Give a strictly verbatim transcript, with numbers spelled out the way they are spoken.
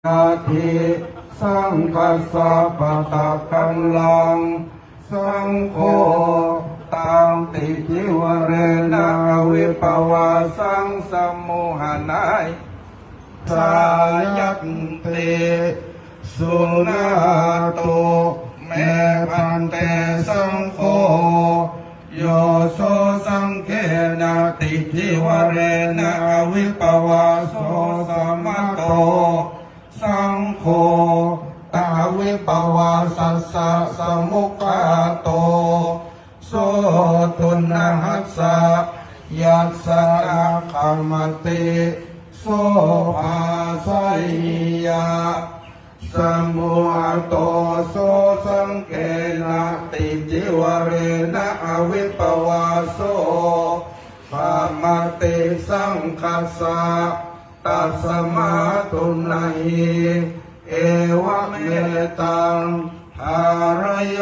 natthi saṅghassa pattakallaṃ, saṅgho taṃ ticīvarena avippavāsaṃ samūhānai jāyanti. Suṇātu me bhante saṅgho, yo so saṅghena ticīvarena avippavāso samato, saṅgho taṃ avippavāsassa samukkhāto, so tuṇhassa yassa nakkhamati, so bhāseyya. Samūhato so saṅghena ticīvarena avippavāso khamati saṅghassa, tasmā tuṇhī, evametaṃ dhārayāmi.